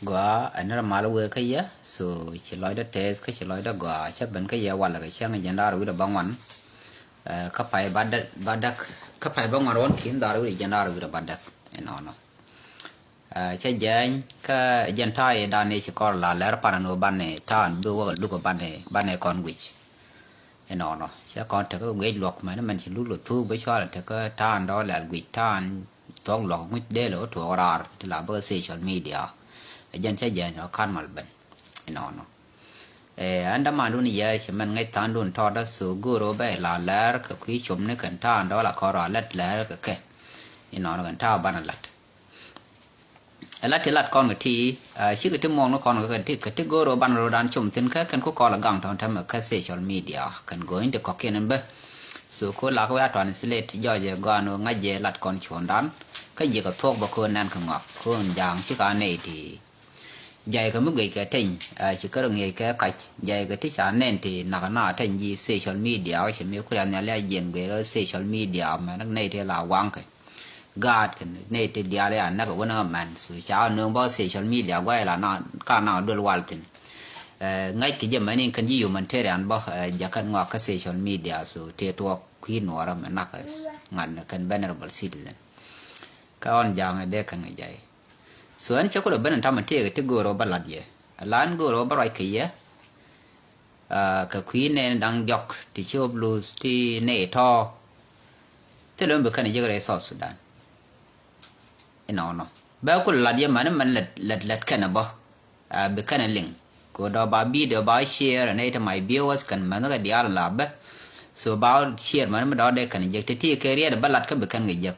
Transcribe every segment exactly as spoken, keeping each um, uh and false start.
Gɔaa, ɛn rɛ mal wee kä yɛ, so ci lɔcdä tɛth kä ci lɔcdä gɔaa, cä ben kä yɛ walɛ kɛ cäŋ jɛn da̱r wi̱cdɛ bäŋuan. Kä pay ba däk, ba däk, kä pay bäŋuan ruɔ̱n ki̱n da̱r wi̱cdɛ jɛn da̱r wi̱cdɛ ba däk. Inɔnɔ. Cä jɛny kä jɛn ta̱a̱ i̱ dan i̱ ci kɔr la lɛr panɛ ni wä banɛ ta̱a̱n bi wä luk banɛ, banɛ kɔn guic. Inɔnɔ cɛ kɔn tekä guic luɔk mɛn mɛn ci lul thuk bi cual tekä ta̱a̱n dɔ̱ lɛl guic ta̱a̱n thuɔ̱k luɔk ŋuc dee lɛ wä tuɔɔk raar ti la bä social media. Ɛ jɛn cä jɛny ɔ kan mal ben. Inɔnɔ. Ɛ ɛn dämandun yɛɛr ci mɛn ŋäc tha̱a̱ndun tɔɔdä thok go̱o̱r wä bɛ la lɛr kɛ kui̱ com ni kɛn ta̱a̱n dɔ̱ la kɔn raar lɛt lɛr kɛ kɛ. Inɔnɔ kɛn ta̱a̱ banɛ lat. Ɛ la ti lat kɔn kɛ ti, cikɛ ti muɔ̱ɔ̱ŋ ni kɔn kɛ ti, kɛ ti go̱o̱r ɣöö banɛ rɔ̱dan com thi̱n kä kɛn ku kɔl ɛ gaŋ tɔ̱n tɛmɛ kä social media kɛn go̱o̱ny ti kɔ̱kiɛn in bä. So ko lak wia translate jɔɔc ɛ gɔaan ɣöö ŋa̱c jɛ lat kɔn cuɔ̱ɔ̱ŋdan kä jiɛkɛ thuɔ̱k bä ko̱n nɛn kɛ ŋɔak ko̱n ja̱a̱ŋ cikɛ a nɛy ti. Jay kɛ mi guic kɛ teny, ci kärɛ ŋi̱eec kɛ kac, jay kɛ ti ca nɛn ti nak na teny ji̱ social media, kä ci mi kulian nhial ya jiɛn guic kɛ social media mɛn nɛy ti la waŋ kɛ. Gaat kɛ nɛy ti diaal ya näk wä ni ŋa mɛn, so ca nööŋ bä social media guay la na ka na duel wal thin. Ŋäc kɛ jɛ mɛn in kɛn ji̱ humanitarian bä, jɛ kɛn ŋɔak kä social media, so tëë tuɔɔk kui̱ nuɔɔrä mɛ nak ŋa̱n kɛn venerable citizen. Kä ɣɔn ja̱a̱ŋ dee kɛn kɛ jay. So ɛn cä kulɛ ben in tamɛ tëëkɛ ti go̱o̱r ɣä bä la̱t yɛ. Ala ɛn go̱o̱r ɣä bä ruac kɛ yɛ. Kɛ kui̱ nɛɛni da̱ŋ diɔ̱k ti ci ɣä bi luth ti nɛy tɔ̱. Thilɛ mi bi kɛn jiäk rɛy South Sudan. Inɔnɔ bɛ kulɛ la̱t yɛ mani mani lät lät lät kɛn ɛ bä. Bi kɛn ɛ liŋ kɛ ɣöö dɔ̱ ba video ba share nɛy ti my viewers kɛn mani kɛ diaal in la bä. So ba share mani mi dɔ̱ dee kɛn jiäk ti ti kɛ riɛt ɛ bä la̱t kä bi kɛn kɛ jiäk.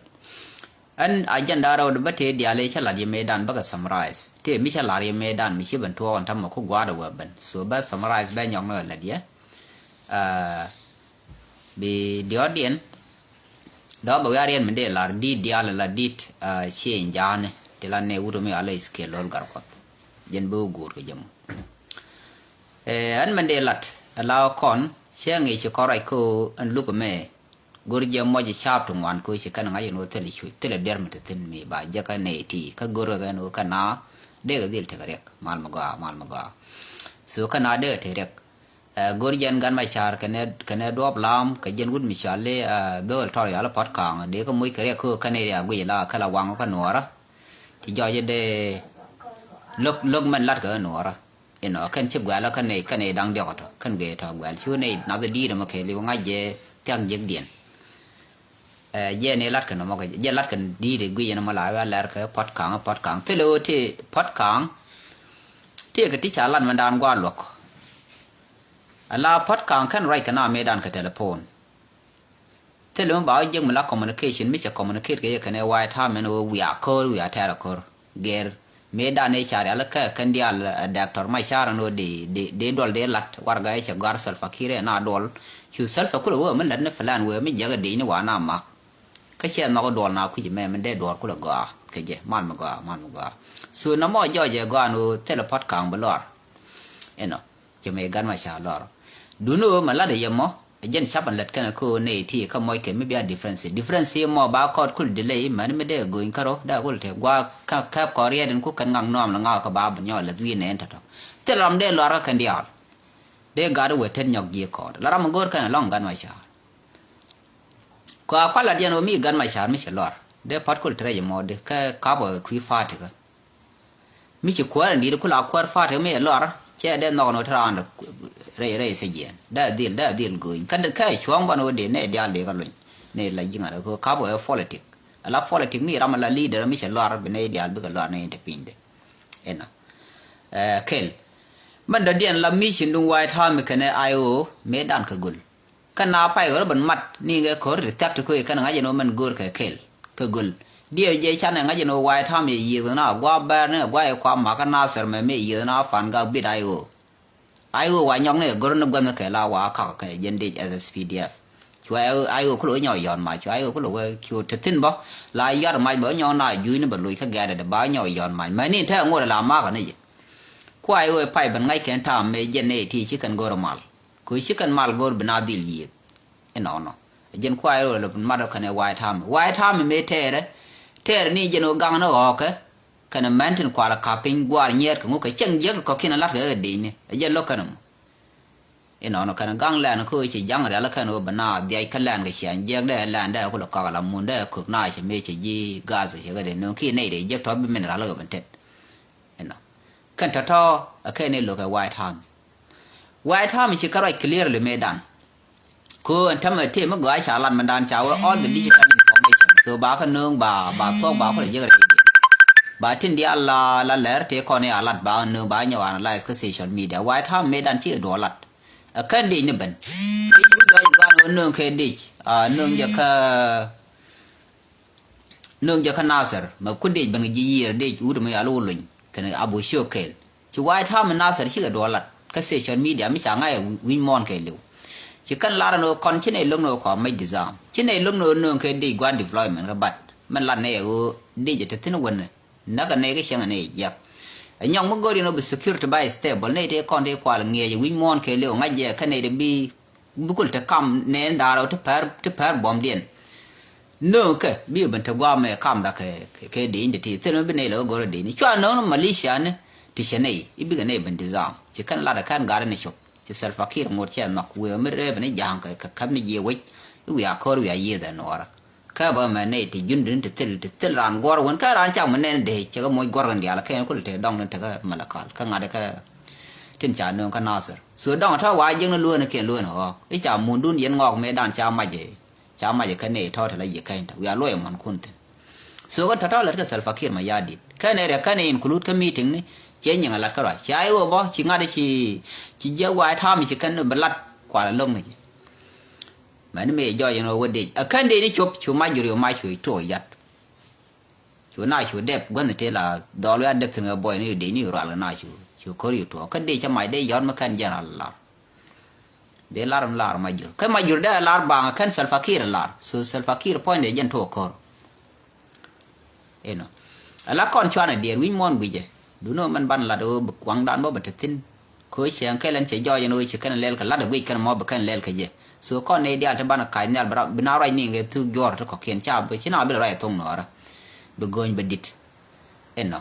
Ɛn agenda rɛw di bä tëë diaal i̱ cä la̱t yɛ mëëdan bäkɛ summarize tëë mi cä la̱r yɛ mëëdan mi ci ben tuɔɔk ɛn tämɛ ku gua̱a̱r ɛ wee ben. So bä summarize bɛ nyɔk ni ɣä la̱t yɛ. Bi diɔ̱ɔ̱diɛn dɔ̱ bɛ wia̱riɛn mi dee la̱r di̱t diaal ɛ la di̱t. Cieny ja̱a̱ni ti la nɛ wut mi ala i̱ skiɛl lo̱l gar kuɔth. Jɛn bi wä guur kɛ jɛ mɔ. Ɛn mɛn dee lat ɛ la kɔn cɛ ŋi̱i̱c ci kɔn ruac kä ɛn luk ɛmɛ. Go̱r jɛ mɔc ɛ caap ti ŋuan kä ci kɛn ŋa̱c ɛn ɣöö thilɛ cuc thilɛ diɛr mi te thi̱n mi ba jɛ kä nɛy ti kä go̱r kɛ kɛn ɣöö kɛn na dee kɛ dhil tekɛ riɛk mal mi gɔaa mal mi gɔaa. So kɛn na dee kɛ tek riɛk. Go̱r jɛn gan ma ca̱r kɛnɛ kɛnɛ duɔp lam kɛ jɛn wut mi cɔal i̱ dhol tɔr yɔal i̱ pɔt ka̱a̱ŋ dee kɛ moc kɛ riɛk kä kɛn i̱ riɛk guic la kɛ la waŋ kä nuɔɔrä. Ti jɔc i̱ dee lo̱k lo̱k mɛn lat kɛ nuɔɔrä. Inɔ kɛn ci guɛl kä nɛy kä nɛy da̱ŋ diɔk tɔ kɛn gee tɔ guɛl cu nɛy nath di̱i̱t ɛmɔ kɛ liw ŋa̱c jɛ thia̱k jiäkdiɛn. Jɛ ni lat kɛ nɔmɔ kɛ jɛ lat kɛ di̱i̱t i̱ guic ɛn ɛmɔ la wia lɛr kɛ pɔt ka̱a̱ŋ pɔt ka̱a̱ŋ thilɛ ɣöö ti pɔt ka̱a̱ŋ. Ti kɛ ti ca lat mɛn daan gua̱a̱r luɔk. Ala pɔt ka̱a̱ŋ kɛn ruac kɛ na mëëdan kɛ telephone. Thilɛ mi ba wä jiäk mi la communication mi cɛ communicate kɛ yɛ kɛn ɛ White Army ɛn ɣöö wiaa ko̱r wiaa tɛɛr ɛ ko̱r. Gɛr mëëdan ëë ca rial kä kɛn diaal ɛ dɛk tɔr ma ca̱r ɛn ɣöö dee dee duɔl dee lat warɛgak ëë cɛ gɔ̱a̱r Salva Kiir ɛ na duɔl. Cu Salva kulɛ wee mi lät ni plan wee mi jiäk ɛ dee ni wa na mak. Kä cɛ nhɔk duɔl na kui̱c mɛ mi dee duɔl kulɛ gɔaa kɛ jɛ mal mi gɔaa mal mi gɔaa. So nɔmɔ jɔɔc ɛ gɔaa ɛn ɣöö thilɛ pɔt ka̱a̱ŋ bi lɔr. Inɔ. Ci mɛ gan ma ca lɔr. Duni ɣöö mɛ lat yɛ mɔ jɛn cap an lät kɛn kä ɣöö nɛy ti kä mɔc kɛ mi bia difference difference yɛ mɔ ba kɔɔt kul delay mɛn mi dee go̱ny kärɔ dee kul te gua kä kɛp kɔɔr yɛt in ku kɛn ŋak nɔam lɛ ŋak kä ba bi nyɔk lɛ wi̱i̱ nɛn tɔtɔ. Thil ram dee lɔr kä kɛn diaal. Dee gat wee tet nyɔk ji̱ kɔɔt la ram go̱o̱r kɛn alɔŋ gan ma ca. Kua kua lat yɛn ɣöö mi gan ma ca mi ci lɔr dee pat kul te rɛc mɔ di kɛ kap ɣä kui̱ fa̱a̱ tikä. Mi ci kuäär in di̱i̱t ku la kuäär party mi ɛ lɔr cɛ dee nhɔk ni wä ti raan rɛy rɛy thiec jiɛn dee dhil dee dhil go̱o̱ny kä dee kɛ cuɔ̱ŋ bän wä dee nɛ diaal dee kä luny. Ni la ji̱ ŋa̱t kä kap wä politic. Ala politic mi ram ala leader mi cɛ lɔr bi nɛ diaal bikɛ lɔr ni in te piny de. Inɔ. Kel. Mɛn dɔ̱diɛn la mi ci nuŋ White Army kɛnɛ I O mëë dan kɛ gul. Kä na pay ɣöö rɔ ben mat ni ŋɛ ko̱r ti thiak ti ko̱ i̱ kɛn ŋa̱c ɛn ɣöö mɛn go̱o̱r kɛ kel kɛ göl. Diɛw jɛ canɛ ŋa̱c ɛn ɣöö White Army yɛ yiëëth na gua bɛr ni gua i̱ kua makä Nasir mɛ mi yiëëth na fan gak bit I O. I O wa nyɔk ni ɛ go̱r ni guänh kɛ la wa kak kɛ jɛn dic S S P D F. Cua I O kulɛ wä nyɔk yɔn mac cua I O kulɛ wä cu te thi̱n bä la yuat mac bä nyɔk na juc ni bä loc kä gɛɛt dɛ ba nyɔk yɔn mac mɛ ni te ŋot la makä ni jɛ. Kua I O pay ben ŋa̱c kɛn tam mɛ jɛn ni ti ci kɛn go̱r mal. Kɛ ci kɛn mal go̱r bi na dhil yiëëth. Inɔnɔ. Jɛn kua I O lɛ mat kɛn ɛ White Army. White Army mëë tɛɛrɛ. Tɛɛrɛ ni jɛn ɣöö gaŋ ni ɣɔ̱ɔ̱kɛ. kɛnɛ mɛn tin kual ɛ kap piny guaar nyiɛɛt kɛ ŋu kɛ cieŋ jiäk kɔ̱kiɛn ɛ la̱t kɛ kɛ dec ni ɛ jɛ lo̱k kɛn ɛmɔ. Inɔnɔ kɛn gaŋ lɛn kä ci ja̱ŋ rial kɛn ɣöö bɛ na dhiac kä lɛn kɛ ciaŋ jiɛk dee lɛn dee kulɛ kɔk ala mun dee kök na cɛ mëë cɛ ji̱ gas cɛ kɛ dee nöŋ ki nɛy dee jiɛk tɔ bi mineral kɛ ben tet. Inɔ kɛn tɔ̱tɔ̱ ɛ kɛn ni lo̱k ɛ White Army. White Army ci kɛ ruac clearly mëëdan. Ko ɛn tämɛ tëë mi gɔaa ca lat mɛndan ca wee all the digital information. So ba kä nööŋ ba, ba thuɔ̱k ba kulɛ jiäk rɛy diɛn. Ba tin diaal la, la lɛr tëë kɔn ya lat ba kä nööŋ ba nyɔk analyze kä social media. White Army mëëdan ci duɔ lat. Ɛ kɛn dec ni ben. Dec wut gɔaa gɔaa ni wä nööŋ kɛ dec. Ah, nööŋ jɛ kä Nööŋ jɛ kä Nasir mɛ ku dec ben kɛ ji̱ yiër dec wut mɛ yal wä lony kɛn Abu Shokɛl. Ci White Army Nasir cikɛ duɔlat kä social media mi ca ŋa̱c ɛ wi̱ny muɔ̱ɔ̱n kɛ li̱w. Ci kɛn lar ɛn ɣöö kɔn ci nɛy lo̱k ni ɣöö kɔam mec disarm ci nɛy lo̱k ni ɣöö nööŋ kɛ dec gua̱n deployment kä bat mɛn lat nɛy ɛ ɣöö dec ɛ te thi̱n wänɛ. Näk ɛ nɛy kä cieŋ ɛ nɛy jiɛk. Ɛ nyɔk mi go̱r yɛn ɣöö bi security ba stable nɛy tëë kɔn tëë kual ŋiɛc ɛ wi̱ny muɔ̱ɔ̱n kɛ li̱w ŋa̱c jɛ kä nɛy dee bi Bikul te kam nɛn da̱a̱r ɔ ti pɛr, ti pɛr buɔ̱mdiɛn. Nööŋ kɛ bi ben te gua̱a̱mɛ kamda kɛ, kɛ, kɛ dec in ti ti thil mi bi nɛy lɛ wä go̱r ɛ dec ni cua nööŋ ni militia ni ti cɛ nɛy i̱ bikɛ nɛy ben disarm. Ci kɛn lat ɛ kɛn gat ni cop ci Salva Kiir ŋot cɛ nhɔk wëë mi rɛɛp ni ja̱a̱ŋ kɛ, kɛ käp ni jiɛ wec i̱ wiaa ko̱r wiaa yiëëth ɛ nuɔɔrä. Kä bä mɛ nɛy ti jundin ti thil, ti thil raan guɔr wän kä raan cak mi nɛn dee cɛ kɛ moc guɔr kɛn diaal kɛn kul te dɔŋ ni tekä Malakal kä ŋa̱t kä tin ca nööŋ kä Nasir. So dɔŋ tɔ wa jiäkni lueeni kiɛn lueeni ɣɔɔk i̱ ca mundun yɛn ŋɔɔk mëëdan ca mac, ca mac kä nɛy tɔ te la ji̱ kɛny tɔ wiaa luɔc ɛmɔnkun thi̱n. So kä tɔ̱tɔ̱ lät kä Salva Kiir Mayardit kä nɛy rɛ kä nɛy include kä meeting ni ciɛ nyiŋ a lat kä ruac ca i̱ wä bä ci ŋa̱t ci, ci jiäk wa i̱ ta̱a̱m ci kɛn bi lat kual a lo̱k ni ji̱. Mɛn mëë jɔɔc ɛn ɣöö wä dec ɛ kän dec ni cop cu mac jur yom mac cu tuɔɔk yat. Cu na cu dep guänh ti la dhɔl wiaa dep thi̱n kɛ buɔy ni dec ni rual kɛ na cu, cu ko̱r yu tuɔɔk kä dec cä mac dee yɔt mi kän general lar. Dee lar mi lar mac jur kä mac jur dee lar baŋ kän Salva Kiir lar. So Salva Kiir puɔ̱ny dee jɛn tuɔɔk ko̱r. Inɔ ala kɔn cuanɛ diɛɛr wi̱c muɔ̱ɔ̱n guicɛ. Duundɛ mɛn ban lat ɣöö bi kuaŋdan bä bɛ te thi̱n. Kɛ ɣöö cieŋ kɛl ɛn cɛ jɔɔc ɛn ɣöö ci kɛn lɛl kɛ lat ɛ guic kɛn mɔ bi kɛn lɛl kɛ jɛ. So kɔn nɛy diaal te banɛ kac nhial bi na ruac niŋ kɛ thuk juɔr te kɔkiɛn ca bi ci na bi lɛ ruac ɛ thoŋ nɔɔrä. Bi go̱o̱ny bɛ dit. Inɔ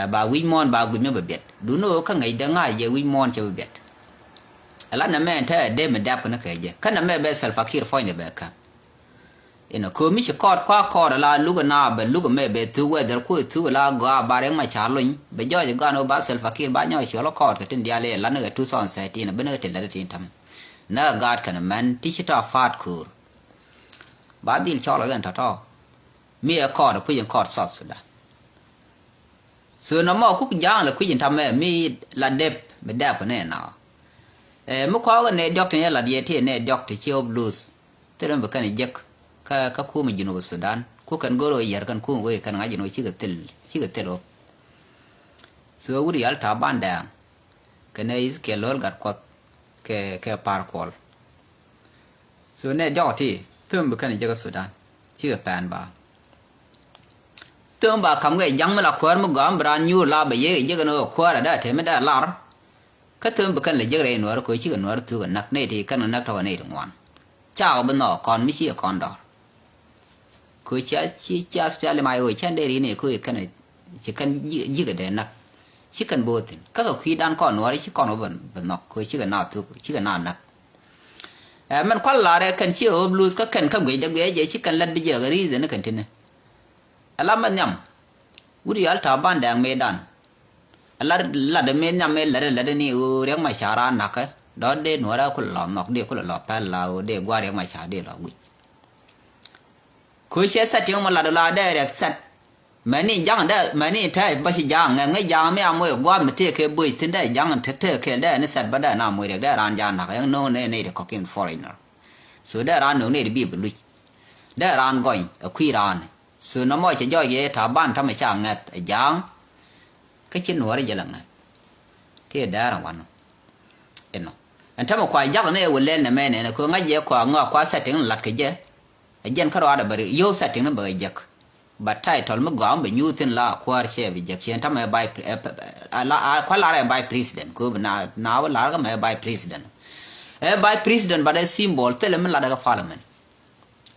ba wi̱c muɔ̱ɔ̱n ba guic mi bɛ biɛt. Duundɛ ɣöö kä ŋäcdɛ ŋa̱c jɛ wi̱c muɔ̱ɔ̱n cɛ bi biɛt. Ala nɛmɛ ɛn te ɛ dee mi dap kɛn kɛ jɛ kä nɛmɛ bɛ Salva Kiir puɔ̱nydɛ bɛ käp. Inɔ köömi ci kɔɔt kua kɔɔt ala luk ina bɛ luk mɛ bɛ thuk whether kuɛ thuk ala gɔaa ba Riek Machar luny bɛ jɔɔc gan ɣöö ba Salva Kiir ba nyɔk ciɔl kɔɔt kɛ tin diaal iɛ lan kɛ two thousand thirteen ben kɛ tin lät tin tam. Nɛ gaat kɛn mɛn ti ci tɔ faat köör. Ba dhil cɔl kɛ kɛn tɔtɔ. Mi ɛ kɔɔt kui̱c in kɔɔt South Sudan. So nɔmɔ kuk ja̱a̱ŋ lɛ kui̱c in tamɛ mi la dep mi dɛp kɛ nɛ na. Ɛ mi kɔɔk nɛ diɔk tin yɛ lat yɛ ti nɛ diɔk ti ci ɣöp luth. Thil mi bi kɛn jek kä kä kum Junub Sudan ku kɛn go̱r ɣöö yɛr kɛn kum wee kɛn ŋa̱c in ɣöö cikɛ thil cikɛ thil ɣöp. So wut yal ta̱a̱ ban dɛɛŋ kɛn ɛ Ezekiel Lo̱l Gatkuɔth kɛ kɛ Par Kuɔl. So nɛ diɔk ti thöm bi kɛn jek kä Sudan cikɛ pɛn ba. Thöm ba kam kɛ ja̱ŋ mi la kuäär mi gɔam bi raan nyuur la bɛ yek jek ni ɣä kuäär a dee a te mi dee lar. Kä thöm bi kɛn lɛ jek rɛy nuäär kɛ cikɛ nuäär thuk ɛ näk nɛy ti kɛn kɛ näk tɔk ɛ nɛy ti ŋuan. Cakɔ bi nhɔk kɔn mi cikɛ kɔn dɔr. Kɛ cia ci cia specially ma iwee cɛn dee ri ni kɛ kɛn ci kɛn jikɛ dee näk. Ci kɛn bo̱o̱ thi̱n kä kɛ kui̱dan kɔn nuäär ci kɔn wä bɛ nhɔk kɛ cikɛ na thuk cikɛ na näk. Ɛ mɛn kual lar ɛ kɛn ci ɣöö bluth kä kɛn kä guic dee guic jɛ ci kɛn lät bi jiɛk ɛ ri̱i̱th ɛn kɛn ti̱ni. Ɛ la mɛ nhiam wut yɔal ta̱a̱ ban dɛɛŋ mëëdan. Ɛ la lat ɛ mëë nhiam mëë lät ɛ lät ɛ ni ɣöö Riɛk Macar a na̱kɛ dɔ̱r dee nuɔ̱ɔ̱rɛ kulɛ lɔ nhɔk dee kulɛ lɔ pɛl la ɣöö dee gua̱a̱r Riɛk Macar dee lɔ guic. Köö cɛ thɛt tiŋ mɔ lat ɛ la dee Riɛk thɛt. Mɛni ja̱ŋ dɛ mɛni tɛɛ bä ci ja̱ŋ ŋɛ ŋɛ ja̱ŋ mi a moc gua̱a̱th mi tëë kɛ böc thi̱n dɛ ja̱ŋ te tëë kɛɛl dɛ ni sɛt bä dɛ na moc riɛk dɛ raan ja̱ŋ na̱k ɛŋ no̱o̱ŋ nɛ nɛy ti kɔ̱kiɛn foreigner. So dɛ raan no̱o̱ŋ nɛy ti bi bi luc dɛ raan gɔny ɛ kui̱ raan. So nɔmɔ cɛ jɔɔc yɛ ta̱a̱ ban ta̱mɛ ca ŋɛth ɛ ja̱ŋ. Kä ci nuɔ̱ɔ̱ri jɛ lɛ ŋɛth tëë dɛɛr ɛ wanɔ. Inɔ ɛn ta̱mɛ kua ja̱k nɛ ɛ wä lɛl nɛ mɛ nɛn ɛ köö ŋa̱c jɛ kua ŋɔak kua setting lat kɛ jɛ. Ɛ jɛn kä ruaadɛ bɛ yio̱w setting ni bɛ kɛ jek. But title mi gɔaa mi bɛ nyuuth thi̱n la kuäär cɛ bi jek ciɛn tamɛ vice pre- ɛ, ɛ, ɛ, la- a- kua̱r lar ɛ vice president kɛ bi na na wä lar kä mɛ vice president. Ɛ vice president but ɛ symbol thilɛ mi lat ɛ kä parliament.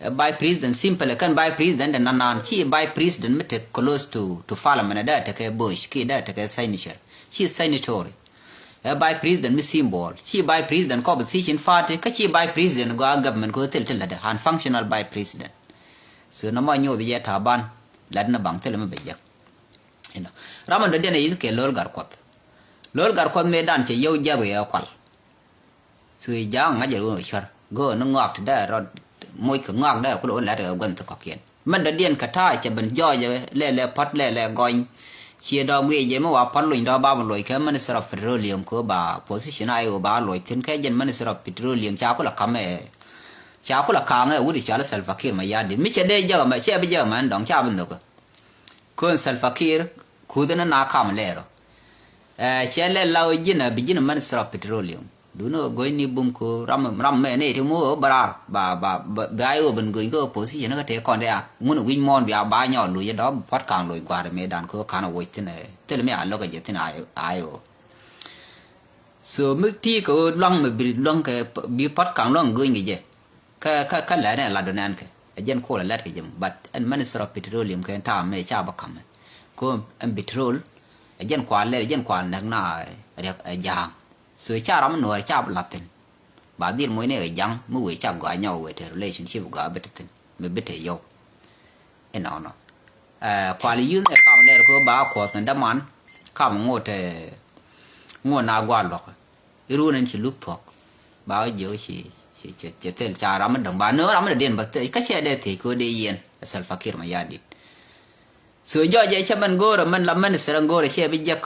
Ɛ vice president simple, kɛn vice president ɛ nanan, ci vice president mi te close to, to parliament, ɛ dee tekɛ Bush, ki dee tekɛ signature, ci signatory. Ɛ vice president mi symbol, ci vice president kɔ opposition party, kä ci vice president gɔaa government kɛ thil ti lätdɛ, an functional vice president. So nɔmɔ nyoth jɛ Taban, lat ni baŋ thil mi bɛ jek. Inɔ. Ram in dɔ̱diɛn ɛ yith kɛ Lo̱l Gatkuɔth. Lo̱l Gatkuɔth mëëdan cɛ yio̱w jiɛk wi̱i̱ ɛ kual. Thuëë ja̱a̱ŋ ŋa̱c ɛ ruun ɛ cuär. Go̱o̱r ni ŋɔak ti dee rɔ moc kɛ ŋɔak dee kulɛ wä lɛt kɛ gua̱n thi kɔ̱kiɛn. Mɛn dɔ̱diɛn kɛ ta̱a̱ cɛ ben jɔɔc ɛ lɛlɛ pa̱t lɛlɛ gɔny. Ciɛ dɔ̱ guic jɛ mi wa pa̱t lony dɔ̱ ba ben loc kɛ Minister of Petroleum kɛ ba position a i̱ wä ba loc thi̱n kɛ jɛn Minister of Petroleum ca kulɛ ka̱m ɛ. Ca kulɛ ka̱a̱ŋ ɛ wut i̱ cɔal i̱ Salva Kiir Mayardit. Mi cɛ dee jek ɛmɛ, cɛ bi jek ɛmɛ ɛn dɔ̱ŋ ca bi nhök ɛ. Kön Salva Kiir kuth ni na kam lɛɛr ɔ. Ɛ, cɛ lɛ la ɔ ji̱n a bi ji̱n a Minister of Petroleum. Duni ɔ go̱ny ni bum ko ram, ram mɛ ni ti mu ɔ bä raar ba, ba, ba, ba I O ben go̱ny kä opposition kä te kɔn de a. Ŋun wi̱c mɔɔn bia ba nyɔk luc dɔ puɔt kaŋ loc gua̱a̱r mëëdan ko kan a woc thin ɛ. Thil mi a lo̱k a jɛ thin a, a I O. So mi ti kɛ ɣöö luaŋ mi bi luaŋ kɛ bi puɔt kaŋ luaŋ go̱ny kɛ jɛ. Kä, kä, kä lɛt ni lat dɔ̱nɛn kɛ. Ɛ jɛn kol ɛ lɛt kɛ jɛ mɔ. But ɛn Minister of Petroleum kɛ ɛn ta̱a̱ mɛ ca bä ka̱mɛ. Ko ɛn petrol, ɛ jɛn kua lɛt, ɛ jɛn kua näk na riɛk ɛ ja̱a̱ŋ. So ca ram mi nuɔɔr ca bä la̱th thi̱n. Ba dhil moc ni ɛ ja̱a̱ŋ mi wëë ca gɔaa nyɔk wëë te relationship gɔaa bi te thi̱n. Mi bi te yɔw. Inɔnɔ. Ɛ, kual yuth ni kam lɛr ko ba kuɔth ni däman. Kam ŋot, ɛ, ŋot na gual luɔk. Irun in ci lup thuɔk. Ba jiök ci, ci, ci, ci thil ca ram mi däŋ ba nööŋ ram mi dee diɛn ba thil. Kä cɛ dee thiec ko dee yien. Ɛ Salva Kiir Mayardit. So jɔɔc ɛ cɛ mɛn go̱o̱rä mɛn la minister in go̱o̱rä cɛ bi jek.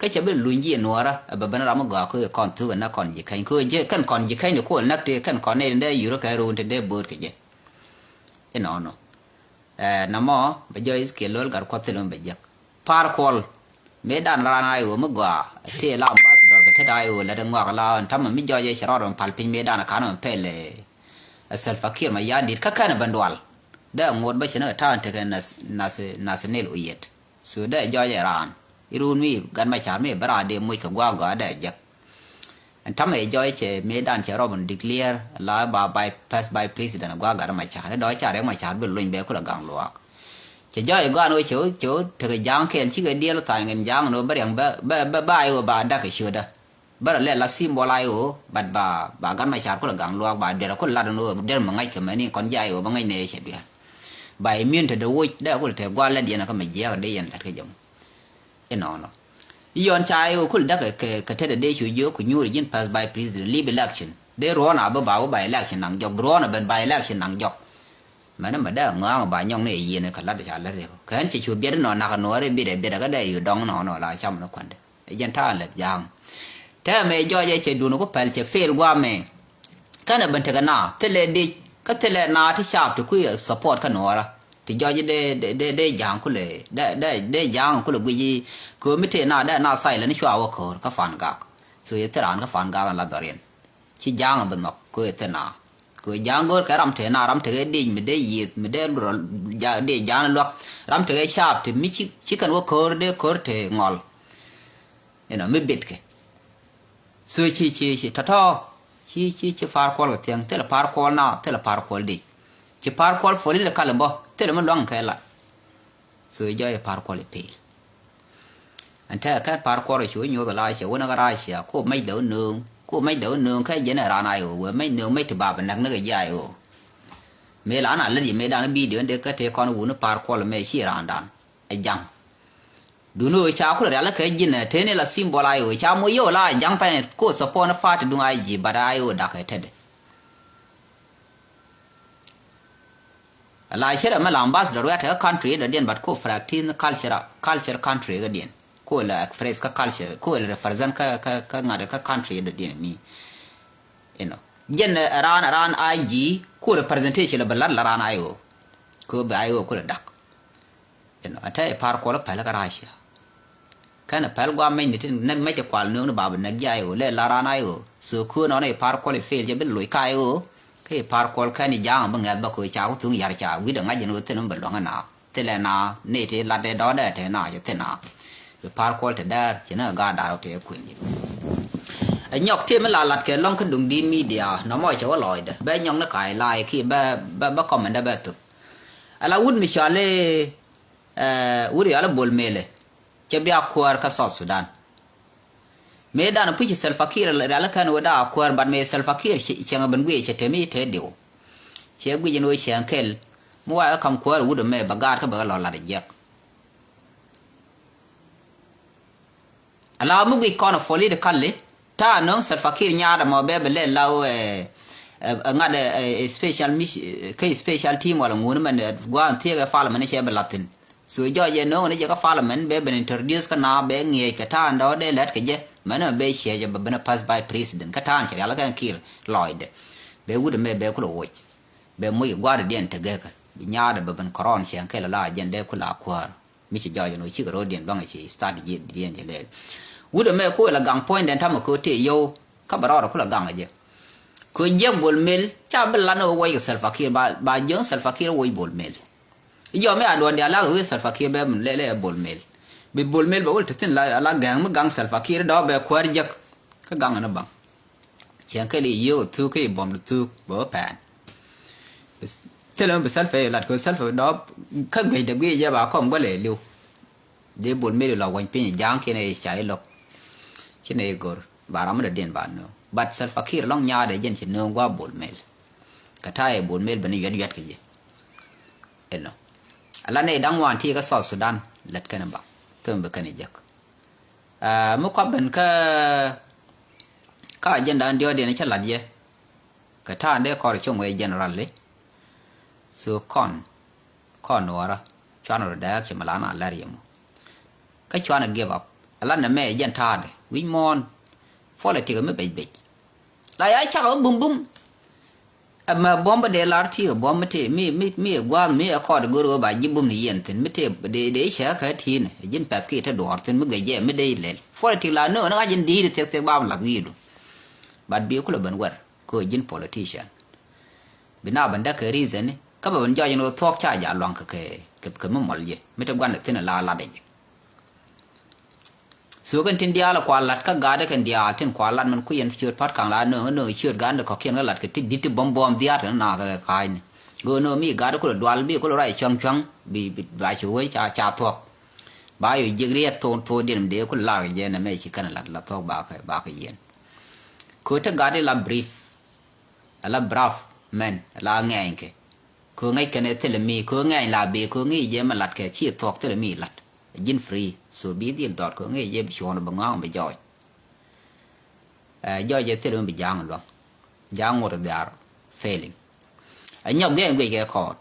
Kä cɛ bi luny ji̱ nuɔɔrä ɛ bɛ ben ram mi gɔaa ko kɔn thuk ɛ na kɔn ji̱ kɛny ko jɛ kɛn kɔn ji̱ kɛny ni kol näk tëë kɛn kɔn nɛy dee yur kɛ ruun te dee bo̱o̱t kɛ jɛ. Inɔnɔ. Ɛ, namɔ bɛ jɔɔc Ezekiel Lo̱l Gatkuɔth thil mi bɛ jek. Par kuɔl. Mëëdan raan I O mi gɔaa. Tëë la ambassador kɛ tet I O lät ŋɔak la ɛn tamɛ mi jɔɔc ɛ cɛ rɔɔd mi pal piny mëëdan kan mi pɛl ɛ Salva Kiir Mayardit kä kɛn ɛ ben dual. Dee ŋot bä cɛ ni kɛ ta̱a̱n tekɛ nath, nath, nath nil oyet. So dee jɔɔc ɛ raan. Irun mi gat ma car mi bɛ raan dee moc kɛ gua̱a̱k gɔaa dee jek. Ɛn tamɛ jɔɔc cɛ mëëdan cɛ rɔɔd mi declare la ba vice, first vice president gua̱a̱k gat ma car. Dee dɔɔc ca riɛk ma car bi lony bɛ kulɛ gaŋ luaak. Cɛ jɔɔc ɛ gɔaa ni wee cɛ wee, cɛ wee tekɛ ja̱a̱ŋ kɛɛl cikɛ diɛl tha̱a̱ŋ ɛn ja̱a̱ŋ ni wee bä riɛŋ bä, bä, bä, bä I O ba dak kɛ ciötdä. Bärɛ lɛ la symbol I O, but ba, ba gat ma car kulɛ gaŋ luaak ba duer kulɛ lat ni wee duer mi ŋa̱c kɛ mɛ ni kɔn ji̱ I O bä ŋa̱c ni cɛ duer. Ba immune te dee woc dee kulɛ te gua̱l lät yɛn kä mɛ jiɛk dee yɛn lät kä jɛ mɔ. Inɔnɔ. I̱ yɔn ca I O kulɛ däk kɛ, kɛ, kɛ tetdɛ dee cu jiök ku nyuuri ji̱n past by president leave election. Dee ruɔ̱n a bä ba wä ba election naŋ jɔk, bi ruɔ̱n a ben ba election naŋ jɔk. Mɛn mɛ dee ŋɔaŋ ba nyɔŋ ni ɛ yieen kɛ lat ca lät rek. Kɛn cɛ cu biɛt inɔ nak nuɔɔri biɛt ɛ biɛt ɛ kä dee yu dɔŋ inɔnɔ la cam ni kuandɛ. Ɛ jɛn ta̱a̱ lät ja̱a̱ŋ. Tɛmɛ jɔɔc ɛ cɛ duun ku pɛl cɛ fail guamɛ. Kɛnɛ ben tekɛ na thilɛ dic kä thilɛ na ti caap ti kui̱ support kä nuɔɔrä. Ti jɔɔc dee, dee, dee, dee ja̱a̱ŋ kulɛ, dee, dee, dee ja̱a̱ŋ kulɛ guic i̱ kɛ mi tëë na dee na silent cua wä ko̱o̱r kä Pan Gak. So yɛ thil raan kä Pan Gak la dhɔriɛn. Ci ja̱a̱ŋ bi nhɔk kɛ thil na. Kɛ ja̱a̱ŋ go̱o̱r kɛ ram tëë na, ram tekɛ dic mi dee yieth mi dee rɔ, ja, dee ja̱a̱ŋ luak. Ram tekɛ caap ti mi ci, ci kɛn wä ko̱o̱r dee ko̱o̱r tëë ŋɔl. Inɔ mi bitkɛ. So ci, ci, ci tɔ̱tɔ̱ ci, ci, ci Par Kuɔl kɛ thiäŋ, thilɛ Par Kuɔl na, thilɛ Par Kuɔl dic. Ci Par Kuɔl political bä, thilɛ mi luaŋ kɛ lat. So jɔɔc Par Kuɔl i̱ pil. Ɛn tɛkɛ kɛn Par Kuɔl cu nyoth la cɛ wä ni kä Russia, ko mec dee wä nööŋ, ko mec dee wä nööŋ kɛ jɛn ɛ raan I O, wee mec nööŋ mec ti ba bɛ näk ni kɛ ji̱ I O. Mëë la na lät yɛ mëë dan bidio in dee kä tëë kɔn wuni Par Kuɔl mëë ci raandan. Ɛ ja̱ŋ. Duni ɣöö ca kulɛ rial kɛ ji̱n ɛ tëë ni la symbol I O ca moc yio̱w la ja̱ŋ pɛn ko support ni party duŋ I G but I O dakɛ tetdɛ. La cɛ rɛ mi la ambassador wiat kä country dɔ̱diɛn but ko practice ni culture, culture country kädiɛn. Ko la express kä culture, ko la represent kä, kä, kä ŋa̱t kä country dɔ̱diɛn mi. You know. Jɛn ɛ raan, raan I G ko representation la bɛ lat la raan I O. Ko bɛ I O kulɛ dak. You know, ɛ te Par Kuɔl päl kä Russia. Kɛn ɛ päl guam mec ni ti näk mec ti kual nööŋ ni ba bi näk ji̱ I O lɛ la raan I O. So kuäär nɔn i̱ Par Kuɔl i̱ fail jɛ bi loc kä I O. Kä i̱ Par Kuɔl kɛn i̱ ja̱a̱ŋ bi ŋɛth bä köö ca ku thuŋ yar ca wi̱cdɛ ŋa̱c jɛn ɣöö thil mi bɛ luäŋ ɛ na. Thilɛ na ni ti lat dee dɔ̱ɔ̱dɛ te na cɛ thil na. I̱ Par Kuɔl te däär ci ni ɛ gaat da̱r ɔ te kuën ji̱. Ɛ nyɔk ti mi la lat kɛ lɔŋ kä duŋ di̱i̱t media nɔmɔ cɛ wä lɔcdɛ bɛ nyɔk ni ka̱a̱c la̱a̱c ki bɛ bɛ bɛ comment dɛ bɛ thop. Ala wut mi cɔal i̱ wut rial i̱ Bol Mel i̱ cɛ bia kuäär kä South Sudan. Mëë dan puc i̱ Salva Kiir rial i̱ kɛn wä daa kuäär, but mëë Salva Kiir cɛ ŋɛ ben guiɛ cɛ te mi te diw. Cɛ guic in wä cɛ ŋ kel mi wa i̱ kam kuäär wut ɛmɛ bɛ gaat kä bɛ kɛ lɔ lat i̱ jiɛk. Ala mi guic kɔn a politically ta nöŋ Salva Kiir nyaat ɛmɔ bɛ bɛ lɛ law ɛ ŋa̱t ɛ special mission kä special team wala ŋuni mɛn gua̱a̱n thiek ɛ parliament cɛ bɛ lathin. So jɔc ɛ nöŋ ni jɛ kä parliament bɛ ben introduce kä na bɛ ŋiɛc kɛ ta̱a̱n dɔ̱ dee lɛt kɛ jɛ mɛn ɛ bɛ ciɛ jɛ bɛ ben ɛ pass by president kä ta̱a̱n cɛ rial kɛn Kiir lɔcdɛ. Bɛ wut ɛmɛ bɛ kulɛ woc bɛ moc gua̱a̱r diɛn te gɛkä bi nyaat ɛ bɛ ben kɔrɔn cɛ kɛl la jɛn dee kulɛ a kuäär. Mi ci jɔɔc ɛn ɣöö cikɛ ro̱o̱diɛn luaŋ ci strategy diɛn ci lɛɛl. Wut ɛmɛ kuɔ la gaŋ puɔ̱nydɛn tamɛ kɛ ɣöö tëë yio̱w kä bɛ rɔɔdɛ ku la gaŋ ɛ jɛ. Kɛ ɣöö jiäk Bol Mel ca bi lan ɣöö wuɔckɛ Salva Kiir ba ba jiäŋ Salva Kiir wuɔc Bol Mel. I̱ jɔɔk mi a duɔ̱ɔ̱r diaal lakɛ ɣöö Salva Kiir bɛ lɛ lɛ Bol Mel. Bi Bol Mel bɛ wä te thi̱n la la gɛ̈ŋ mi gaŋ Salva Kiir dɔ̱ɔ̱k bɛ kuäär jiäk. Kä gaŋ ɛn ɛ baŋ. Cieŋ kɛl i̱ yio̱o̱k thuk kä i̱ buɔ̱m di thuk bɛ wä pɛn. Thilɛ mi bi Salva i̱ lat kɛ Salva dɔɔp kä guic dee guic jɛ ba kɔm gua̱lɛ li̱w. Dee Bol Mel i̱ lɔ wäny piny i̱ ja̱a̱ŋ kiɛn i̱ ca i̱ lo̱k. Ci nɛ i̱ go̱r ba ram mi dɔ̱diɛn ba nööŋ. But Salva Kiir lɔ̱ŋ nyaadɛ jɛn ci nööŋ gua̱a̱ Bol Mel. Kɛ ta̱a̱ i̱ Bol Mel ben i̱ yuɛt yuɛt kɛ jɛ. Ɛnɔ. Ala nɛ i̱ da̱ŋ wan ti kä South Sudan lät kɛn i̱ ba. Thom bi kɛn i̱ jek. Aa, mi kua ben kä kä agenda in diɔ̱ɔ̱diɛn cä lat yɛ kɛ ta̱a̱n dee kɔr com wee generally. So kɔn kɔn nuɔɔrä cuan rɔ dääk cɛ mi lan a lɛr yɛ mɔ. Kä cuan a give up a lan nɛ mɛ jɛn ta̱a̱dɛ wi̱c muɔ̱ɔ̱n. Politik mi bec bec la ya cak a wä bum bum. Ɛmɛ buɔ̱m bä dee lar ti kɛ buɔ̱m mi tëë mi mi mi ɛ gua̱a̱th mi ɛ kɔɔt go̱r ɣöö ba ji̱ bum ni yɛn thi̱n mi tëë dee dee cɛ kɛ ti̱i̱n ɛ ji̱n pɛth ki te duɔ̱ɔ̱r thi̱n mi guic jɛ mi dee lɛl. Politik la nööŋ ni ŋa̱c in di̱i̱t thiɛk thiɛk ba mi lath wi̱i̱du. But bi kulɛ ben wɛr kɛ ɣöö ji̱n politician. Bi na ben däk kɛ reason ni kä bɛ ben jɔc in ɣöö thuɔ̱k ca ja̱ lua̱ŋ kɛ kɛ kɛ mi mɔl jɛ mi te gua̱n thi̱n la lat ɛ jɛ. Thok in tin diaal kua lat kä gatdä kɛn diaal tin kua lat mɛn kui̱ yɛn ciöt pa̱t ka̱ŋ la nööŋ nööŋ ciöt gatdä kɔ̱kiɛn kä lat kɛ ti di̱t ti bɔm bɔm dhiaat kɛn na kɛ ka̱a̱cni. Ɣöö nööŋ mi gatdä kulɛ dual bi kulɛ ruac cua̱ŋ cua̱ŋ bi bi ba ci wee ca ca thuɔ̱k. Ba yɔ jiäk riɛt thon thon diɛn mi dee kulɛ lar kɛ jɛ nɛmɛ ci kɛn lat la thuɔ̱k ba kɛ ba kɛ yɛn. Köö te gatdä la brief. Ala brave men ala ŋɛɛny kɛ. Kɛ ŋäc kɛn ɛ thilɛ mi kɛ ŋɛɛny la bee kɛ ŋi̱i̱c jɛ mɛ lat kɛ ci thuɔ̱k thilɛ mi lat. Ji̱n free so bi dhil dhɔt kɛ ŋi̱i̱c jɛ bi cuɔ̱ɔ̱n bi ŋɔ̱a̱ŋ bi jɔɔc. Ɛ jɔɔc jɛ thilɛ mi bi ja̱a̱ŋ luaŋ. Ja̱a̱ŋ ŋot they are failing. Ɛ nyɔk gɛɛn guic kɛ kɔɔt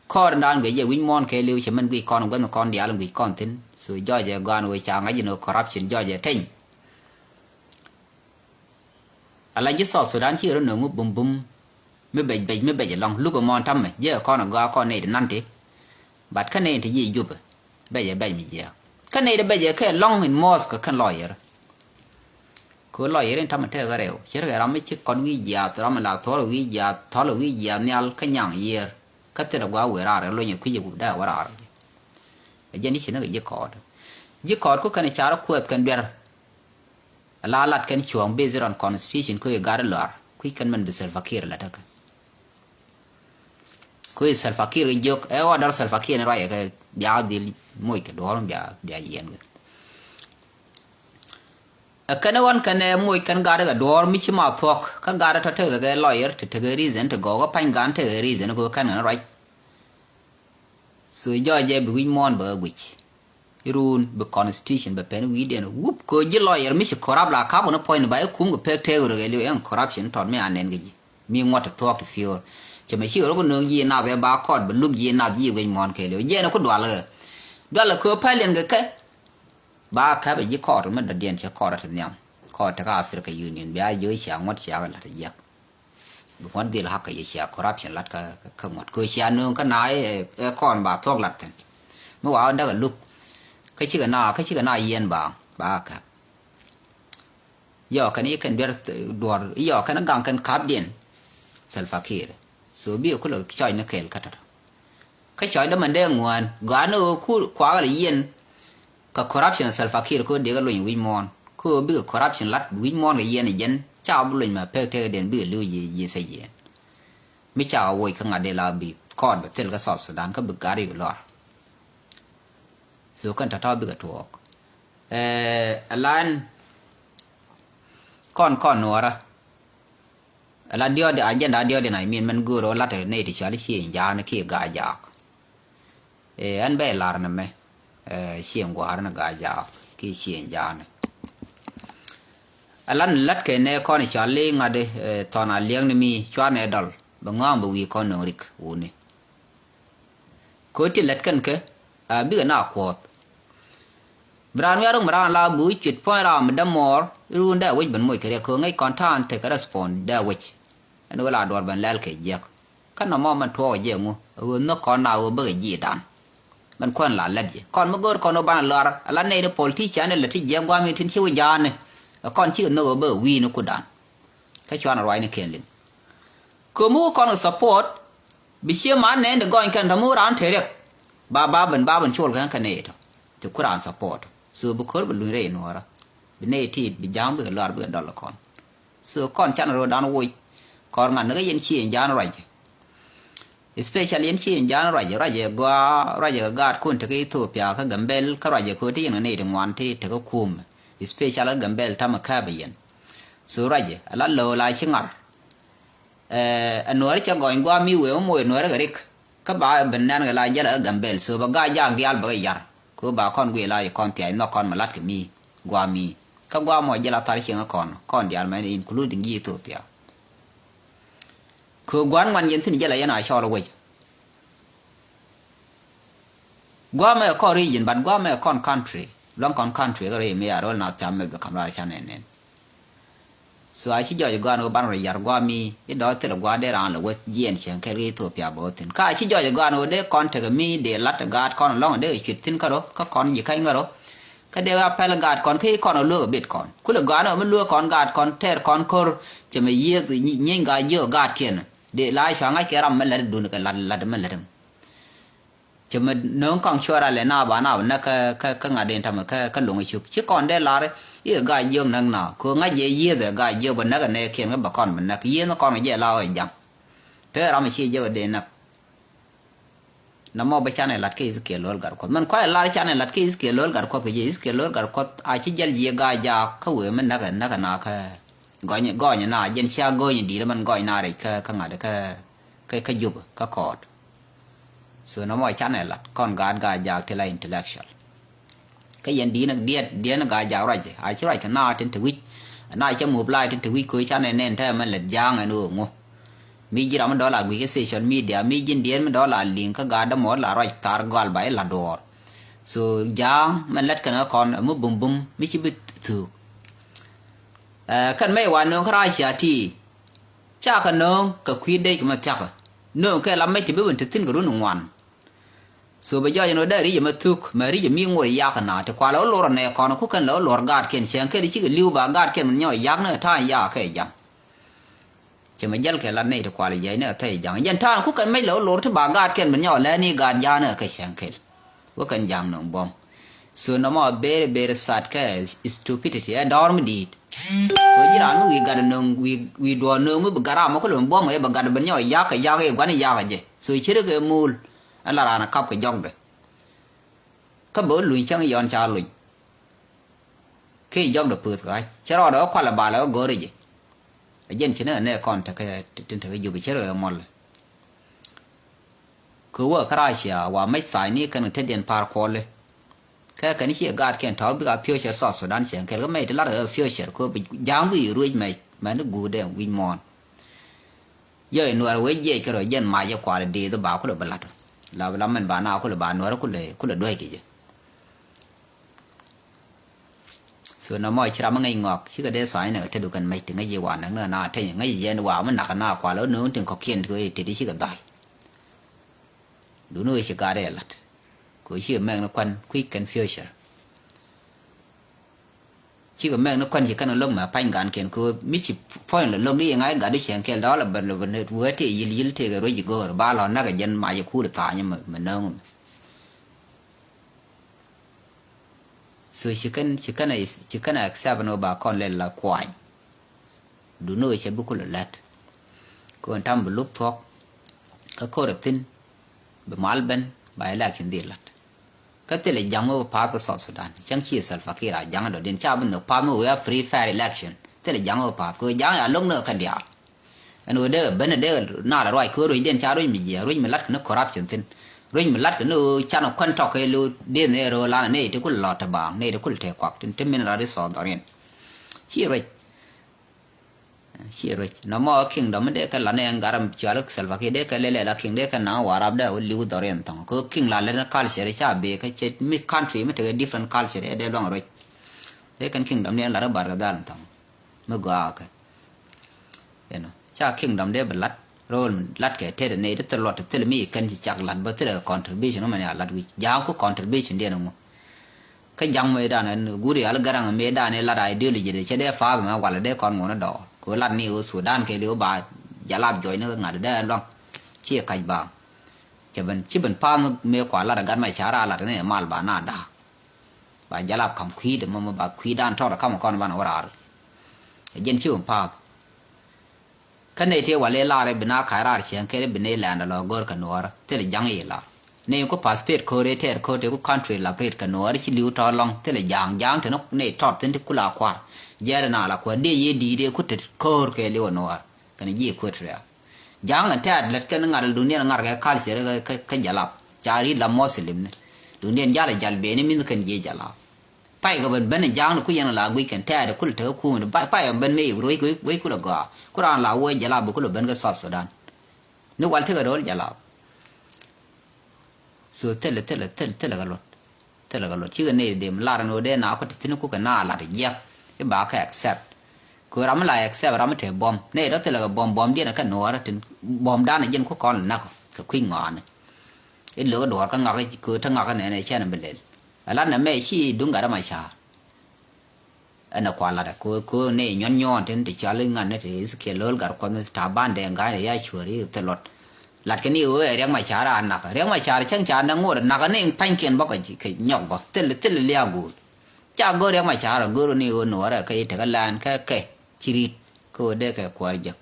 kɔɔt in daan guic jɛ wi̱c muɔ̱ɔ̱n kɛ liw cɛ mɛn guic kɔn guänh kɔn diaal in guic kɔn thi̱n. So jɔɔc jɛ gɔaan wee ca ŋa̱c in wee corruption jɔɔc jɛ teny. Ala ji̱ South Sudan ci rɔ nöŋ mi bum bum mi bec bec mi bec ɛlɔ̱ŋ luk ɛmɔ ɛn ta̱mɛ jiɛ kɔn ɛ gɔaa kɔn nɛy ti nan ti. But kä nɛy ti ji̱ Jubɛ bec ɛ bec mi jiɛɛk kä nɛy ti bec ɛ kɛ lɔ̱ŋ in mɔɔth kɛ kɛn lɔyɛr. Kɛ ɣöö lɔyɛr in ta̱mɛ tɛɛk ɛ rɛw ce̱tkɛ ram mi ci kɔn wi̱i̱ jiaath ram mi la thuɔ̱l wi̱i̱ jiaath thɔ̱l wi̱i̱ jiaath nhial kä nyaŋ yiëër. Kä thilɛ gua̱a̱ wëë raar ɛ lony ɛ kui̱c ɛ gup dee wä raar. Ɛ jɛn i̱ ci ni kɛ ji̱ kɔɔt ji̱ kɔɔt ku kɛn ɛ car ɛ kuɛth kɛn duer. La lat kɛn cuɔ̱ɔ̱ŋ based on constitution kä ɣöö gat ɛ lɔar kui̱c kɛn mɛn bi Salva Kiir lat ɛ kɛ. Kä ɣöö Salva Kiir kɛ jiök ɛ order Salva Kiir ni ruac ɛ kɛ bia dhil moc kɛ duɔ̱ɔ̱r bia bia yiɛn kɛ. Ɛ kɛn ɛ ɣɔn kɛn ɛ moc kɛn gat ɛ kɛ duɔ̱ɔ̱r mi ci ma thuɔ̱k kä gat ɛ tɔ tekɛ kɛ lawyer te tekɛ reason te gɔw kä pa̱ny gan tekɛ reason kɛ ɣöö kɛn kɛn ruac. So jɔɔc jɛ bi wi̱c muɔ̱ɔ̱n bɛ kɛ guic. Iruun bi constitution bɛ pɛn wi̱i̱diɛn wup kɛ ji̱ lawyer mi ci corrupt la kap wä ni puɔ̱ny ni ba i̱ kum kɛ pek tëëk rɔ kɛ liw ɛn corruption tɔt mi a nɛn kɛ ji̱ mi ŋuɔ̱t ti thuɔ̱k ti fiöör. Cɛ mɛ ci rɔ kɛ nööŋ ji̱ nath ɛ ba kɔɔt bɛ luk ji̱ nath ji̱ wec muɔ̱ɔ̱n kɛ liw jiɛn ku dual kɛ dual kɛ päliɛn kɛ kɛ. Ba käp ɛ ji̱ kɔɔt mi dɔ̱diɛn cɛ kɔɔt ti nhiam kɔɔt ti kä Africa Union bia jiö cia ŋuɔ̱t cia kɛ la̱t jiäk. Bi ŋuɔ̱t dhil hakä yɛ cia corruption lat kä kä ŋuɔ̱t kö cia nööŋ kä na ɛ kɔn ba thuɔ̱k lat thi̱n. Mi wa wä däk a luk kä cikɛ na kä cikɛ na yiɛn ba ba kä. Yɔ kɛn i̱ kɛn duer duɔr i̱ yɔ kɛn gaŋ kɛn kapdiɛn. Salva Kiir. So bi kulɛ cɔc ni kɛɛl kä tɔtɔ. Kä cɔcdä mɛn dee ŋuään gɔaa ni ɣöö ku kuakä lɛ yiɛn. Kɛ corruption Salva Kiir kɛ ɣöö dee kɛ lony wi̱c muɔ̱ɔ̱n Kä bikɛ corruption lat bi wi̱c muɔ̱ɔ̱n kɛ yɛn ɛ jɛn ca bi luny mɛ pek tëëkɛ den bikɛ li̱w ji̱ ji̱ sɛ yɛn. Mi ca kɛ woc kä ŋa̱t dee la bi kɔɔt bɛ thil kä South Sudan kä bi gat yu lɔr. So kɛn tɔ̱tɔ̱ bikɛ tuɔɔk. Ɛɛ, ɛlan kɔn kɔn nuɔrä. Ɛla diɔt agenda diɔt in I mean mɛn go̱o̱r ɔ lat ɛ nɛy ti cɔal i̱ Cieŋ Ja̱a̱n kiɛ Gaa Jaak. Ɛɛ, ɛn bɛ lar ni mɛ, ɛɛ, Cieŋ Gua̱a̱r ni Gaa Jaak kiɛ Cieŋ Ja̱a̱n. Ɛla ni lat kɛ nɛ kɔn cɔal i̱ ŋa̱t, ɛɛ, thɔn a liɛŋ ni mi cuanɛ dɔl bɛ ŋɔ̱a̱ŋ bɛ wi̱i̱ kɔn nöŋ rik wuni. Ko̱ ti lät kɛn kɛ a bikɛ na kuɔth. Bi raan wiaa rok mi raan la bi wi̱c cuit puɔ̱ny raan mi dämuɔɔr i̱ run dee wec ben moc kɛ riɛk ko̱ ŋäc kɔn ta̱a̱n tekɛ respond dee wec. Ɛn ɣöö la duɔr ben lɛl kɛ jiɛk. Kä nɔmɔ mɛn tuɔɔk jiɛk ŋu ɣöö nhök kɔn na ɣöö bäkɛ ji̱ dan. Mɛn kuɛn la lät ji̱ kɔn mi go̱o̱r kɔn ɣöö banɛ lɔr ala nɛy ni politician ilɛ ti jiɛk gua̱a̱m in tin ci wi̱c ja̱a̱ni. Ɛ kɔn cikɛ nhök ɣöö bäkɛ wi̱i̱ni kudan. Kä cuanɛ ruacni kɛn liŋ. Kömi wä kɔn kɛ support bi cie man nɛn ti gɔny kɛn tɔ̱ mi wä raan te riɛk. Ba ba ben ba ben col kɛn kɛ nɛy tɔ ti ku raan support. So bi ko̱r bi luny rɛy nuɔɔrä bi nɛy ti bi ja̱a̱ŋ bikɛ luar bikɛ dɔl kɔn. So kɔn can ro̱o̱dan woc kɔr ŋa̱n ni kä yɛn ci yɛn ja̱a̱n ruacɛ. Especially yɛn ci yɛn ja̱a̱n ruacɛ ruacɛ gɔaa ruacɛ kɛ gaat kun tekä Ethiopia kä Gambel kä ruacɛ ko̱ ti yɛn kɛ nɛy ti ŋuan ti tekä kum. Especially kä Gambel tamɛ kääpɛ yɛn. So ruacɛ ala lo̱o̱ la ci ŋar. Ɛ nuɔ̱ɔ̱ri cɛ gɔny gua̱a̱ mi wee mi moc nuɔ̱ɔ̱ri kɛ rik. Kä ba ben nɛn kɛ la jɛl ɛ Gambel so bɛ gaa jaak diaal bɛ kɛ yar. Kɛ ba kɔn guic la yi kɔn thiac nhɔk kɔn mɛ lat kɛ mi gua̱a̱ mi. Kä gua̱a̱ mɔ jɛl a thar cieŋ kɔn kɔn diaal mɛ including yi Ethiopia. Kɛ gua̱a̱n ŋuan yɛn thi̱n jɛl a yɛn a cɔɔl wec. Guamɛ kɔn region but guamɛ kɔn country. Luaŋ kɔn country kä rɛy mi a rol nath cam mɛ bi kam rar can nɛn nɛn. So a ci jɔc guan wä ban rɔ yar guami i dɔɔth thil guan dee ran lɛ weth jiɛn cɛŋ kɛl kä Ethiopia bä wä thin ka a ci jɔc guan wä dee kɔn tekɛ mi dee lat gaat kɔn lɔŋ dee cuit thin kä rɔ kä kɔn ji̱ kany kä rɔ. Kä dee wa pɛl gaat kɔn kä i kɔn wä luek a bit kɔn kulɛ guan wä mi luek kɔn gaat kɔn tɛɛr kɔn kor cɛ mɛ yieth nyiny gaa jiök gaat kiɛn dee la cua ŋa̱c kɛ ram mɛ lät dun kɛ lat lat mɛ lät. Cɛ mɛ no̱o̱ŋ kɔŋ cuɔr alɛ na ba na ba näk kä kä kä ŋa̱t in tamɛ kä kä lo̱ŋ cuk ci kɔn dee lar i̱ ɛ ga̱a̱c jiök näk na ko̱ ŋa̱c jɛ yiëëth ɛ ga̱a̱c jiök bɛ näk ɛ nɛɛkiɛn kä bɛ kɔn bɛ näk yiëëth ni kɔn kɛ jɛ la ɣɔc ja̱ŋ. Pee ram ɛ ci jiök ɛ dee näk. Na mɔ bä canɛ lat kä Ezekiel lo̱l gat kuɔth mɛn kuay lar canɛ lat kä Ezekiel lo̱l gat kuɔth kɛ jɛ Ezekiel lo̱l gat kuɔth a ci jäl jiɛ ga̱a̱c jaak kä wee mɛ näk ɛ näk ɛ na kä gɔny gɔny na jɛn cia gɔny di̱i̱t mɛn gɔny na rɛc kä kä ŋa̱t kä kä kä jup kä kɔɔt. So nɔmɔ canɛ lat kɔn gaat gaa jaak ti la intellectual. Kä yɛn di̱n diɛt diɛn gaa jaak ruac a ci ruac kɛ na tin te wi̱c. Na cɛ mup la tin te wi̱c ko̱ canɛ nɛn te mɛn lɛt ja̱a̱ŋ ɛn ɣöö ŋu. Mi ji̱ ram mi dɔl a gui̱c kä social media mi ji̱n diɛn mi dɔl a li̱ŋ kä gaat dämɔɔr la ruac thar gɔal ba i̱ la duɔɔr. So ja̱a̱ŋ mɛn lɛt kɛn kä kɔn mi bum bum mi ci bi thuuk. Kɛn mɛy wa nööŋ kä racia ti. Ca kɛ nööŋ kɛ kui̱ dec kɛ mɛ thia̱kä. Nööŋ kɛ la mec ti bi win ti thi̱n kɛ run ŋuan. So bɛ jɔɔc ɛn ɣöö dee ric ɛmɛ thuk mɛ ric ɛmi ŋoc yak ɛna ti kualɛ wä lor ɛnɛ kɔn ku kɛn lɛ wä lor gaatkiɛn cɛŋ kɛl cikɛ li̱w ba gaatkiɛn min nyɔk yak ni ɛ ta̱a̱ yak kɛ ja̱ŋ. Cɛ mɛ jäl kɛ lat nɛy ti kualɛ jiɛc ni ɛ thɛy ja̱ŋ jɛn ta̱a̱ ku kɛn mec lɛ wä lor ti ba gaatkiɛn min nyɔk lɛni gaat ja̱a̱n ɛ kɛ cɛŋ kɛl. Wä kɛn ja̱a̱ŋ nöŋ buɔ̱m. So nɔmɔ a very very sad kɛ stupidity ɛ dɔɔr mi di̱i̱t. Kɛ ji̱ raan mi wi̱i̱ gat nöŋ wi̱i̱ duɔɔr nöŋ mi bi gat ram mi kulɛ mi buɔ̱m ɛ bi gat bi nyɔk yak kɛ yak ɛ gua̱n yak ɛ jɛ. So ci ri kɛ muul. Ɛn la raan a kap kɛ jɔkdɛ. Kä bɛ wä luny cäŋ yɔn ca luny. Kɛ jɔkdɛ puth kä cɛ rɔɔdɛ wä kualɛ balɛ wä go̱o̱ri jɛ. A jɛn ci ni ɛ nɛ kɔn tekɛ tin tekɛ jup cɛ rɛ mɔl. Kɛ wä kä racia wa mec thany ni kɛn kɛ tetdiɛn par kuɔli. Kɛ kɛn ciɛ gaat kɛn tɔ̱ bik a future South Sudan cɛn kɛl kä mec ti lar kɛ future kɛ bi ja̱a̱ŋ bi ruec mec mɛn ni guut dɛ wi̱c muɔ̱ɔ̱n. Yɔ i̱ nuɛr wec jiɛc kɛ rɔ jɛn mac i̱ kual i̱ diith i̱ ba kulɛ bi la̱t. La bi la mɛn ba na kulɛ ba nuɛr kulɛ kulɛ duec kɛ jɛ. So nɔmɔ ci ram mi ŋäc ŋɔak cikɛ dee tha̱a̱ny nɛ kɛ tetdu kɛn mec ti ŋäc i̱ wa näk ni na teny ŋäc i̱ jɛn wa mi nak na kual i̱ nööŋ tin kɔ̱kiɛn kɛ teti cikɛ dhal. Duni wec ci gat i̱ la̱t. Kɛ wec cikɛ mɛk ni kuan kui̱ kɛn future. Cikɛ mɛk ni kuan ci kɛn lo̱k mɛ pa̱ny gankiɛn kɛ mi ci puɔ̱ny lɔ lo̱k ni iŋa̱c gat i̱ cɛŋ kɛl dɔ̱ɔ̱l a bɛn lɔ bɛn wee tëë yil yil tëë kɛ ruec i̱ go̱o̱r ba lɔ näk ɛ jɛn mac i̱ kuul i̱ tha̱a̱ny mɛ mɛ nööŋ mɛ. So ci kɛn, ci kɛn, ci kɛn accept ni wä ba kɔn lɛl la kuany. Duni wä cɛ bi kulɛ lät. Kɛ wä tam bi lup thuɔ̱k. Kä ko̱r thi̱n bi mal ben ba election dhil lät. Kä thilɛ ja̱ŋ wä path kä South Sudan. Cäŋ ci Salva Kiir a ja̱ŋ dɔ̱diɛn ca bi nhök path mi wä free fair election. Thilɛ ja̱ŋ wä path kɛ wä ja̱ŋ ya lo̱ŋ ni kä diaal. Ɛn ɣöö dee ben dee na la ruac kɛ ɣöö ruecdiɛn ca ruec mi jiɛɛk, ruec mi lat kɛ ni corruption thi̱n. Ruec mi lat kɛ ni ɣöö can kuän tɔk kɛ lo̱ dee ni röö lan ni ti kul lɔt ti baaŋ ni ti kul tëë kuak tin ti min rat i̱ thɔɔth dhɔriɛn. Ci ruec. Ci ruec nɔmɔ kingdom mi dee kɛ la ni ɛn garam cual Salva Kiir dee kɛ lɛlɛ la king dee kɛ naŋ Warap dee wä li̱w dhɔriɛn thɔŋ kɛ king la lɛ ni culture ca bee kɛ cɛ mi country mi tekɛ different culture ɛ dee luaŋ ruec. Dee kɛn kingdom ni ɛn la rɛ bar kɛ dhal thɔŋ. Mi gɔaa kɛ you know, ca kingdom dee bi lat rol lat kɛ tet ni ti thil luɔt ti thil mi kɛn ci cak lat bä thil kɛ contribution mɛn ya lat wi̱c ja̱a̱ŋ ku contribution diɛn ŋu. Kä ja̱ŋ mëë dan ɛn guri al garaŋ mëë dan ɛ lat ideology de cɛ dee fath mɛ wala dee kɔn ŋuɔn dɔɔr kɛ lat ni wä Sudan kɛ li wä ba jalap jɔy ni ŋa̱t dee luaŋ. Ci kac ba cɛ ben ci ben path mëë kua lat gat mɛ ca ra lat ni mal ba na da̱a̱k. Ba jalap kam kui̱dɛ mɔmɔ ba kui̱dan tɔr kam kɔn ban wä raar. Ɛ jɛn ci wä path. Kä nɛy tëë wal i̱ lar i̱ bi na ka̱c raar cieŋ kɛn i̱ bi nɛy lɛ̈ɛ̈ndɛ lɔ go̱r kɛ nuɔɔr thilɛ ja̱ŋ i̱ lar. Nɛy ku pathpet ko̱r i̱ tɛɛr ko̱r tëë ku country lap ret kɛ nuɔɔr ci li̱w tɔ̱ lɔ̱ŋ thilɛ ja̱a̱ŋ ja̱a̱ŋ te ni nɛy tɔt thi̱n ti kula kua̱r. Jɛɛr ina la kua̱r diɛ yiëë di̱i̱t i̱ ku tet ko̱r kɛ li̱w ɛ nuɔɔr kɛn ji̱ kuet riɛk. Ja̱a̱ŋ ɛ tɛɛt lät kɛn ŋa̱t dunia ŋa̱t kɛ culture kä jalap ca ri̱t la Muslim ni. Dunia jal ɛ jal beni min kɛn jiɛ jalap. Pay kɛ ben ben ja̱a̱ŋ ni ku yɛn la guic kɛn tɛɛt kul tekɛ kuum ni pay kɛ ben me yik ruec guic kul ɛ gɔaa ku raan la wuɔc jalap bi kul ɛ ben kä South Sudan. Ni wal tekɛ ro̱l jalap. So thilɛ thilɛ thilɛ thilɛ kɛ luɔt. Thilɛ kɛ luɔt cikɛ nɛy dem lar ni wä dee na ku te thi̱n ku kɛ na lat jiɛk i̱ ba kɛ accept. Kɛ ram mi la accept ram mi te bɔm nɛy dɔ thilɛ kɛ bɔm bɔm diɛn kɛ nuɔɔrä tin bɔm dan jiɛn ku kɔn nak kɛ kui̱ ŋɔaani. I̱ lo̱k i̱ duɔɔr kä ŋak kɛ te ŋak kɛ nɛn ɛ cɛn bi lel. Ɛ lat nɛ mɛ ci duŋ gat ma ca̱a̱r. Ɛn ɛ kua lat ɛ kɛ kɛ nɛy nyuɔn nyuɔn tin te cɔal i̱ ŋan ni te Ezekiel lo̱l gat kuɔth mi ta̱a̱ ban dee ŋa̱c ni ya cuäär i̱ thil luɔt. Lat kɛ ni ɣöö ɛ Riɛk Macar a nak Riɛk Macar cäŋ ca nak ŋot nak ni pa̱nykiɛn bä kɛ nyɔk bä thil thil liak go̱o̱l. Ca go̱o̱r Riɛk Macar a go̱o̱r ni ɣöö nuɔɔrɛ kɛ i̱ tekɛ lan kɛ kɛ ci ri̱t kɛ ɣöö dee kɛ kuäär jek.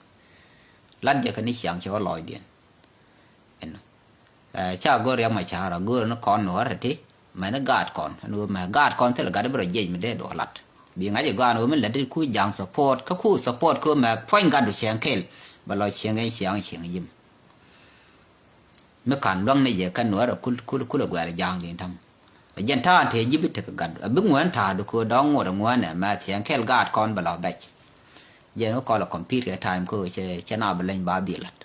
Lat jɛ kɛ ni ciaŋ cɛ wä lɔɔcdiɛn. Ɛnɔ. Ca go̱r Riɛk Macar a go̱r ni kɔn nuɔ̱ɔ̱r ti mɛn gaat kɔn ɛn ɣöö mɛ gaat kɔn thil gat bi rɔ jiɛc mi dee duɔ lat. Bi ŋa̱c i̱ gɔaan ɣöö mi lät i̱ ku ja̱ŋ support kä ku support kä mɛ puɔ̱ny gatdu cieŋ kɛl. Bɛ lɔ cieŋ ɛn ciaŋ cieŋ yim. Mi ka̱n luäŋ ni jɛ kɛn nuɔ̱ɔ̱r a kul kul kul a guɛɛr ja̱ŋ din ta̱ŋ. A jɛn ta̱a̱n tëë ji̱ bi tek gatdu a bi ŋuɛ̈n ta̱a̱du kɛ ɣöö dɔ̱ŋ ŋot a ŋuɛ̈n ɛ mɛ cieŋ kɛl gaat kɔn bɛ lɔ bɛc. Jɛn wä kɔl a compete kɛ time kä ɣöö cɛ cɛ na bi leny ba dhil lat.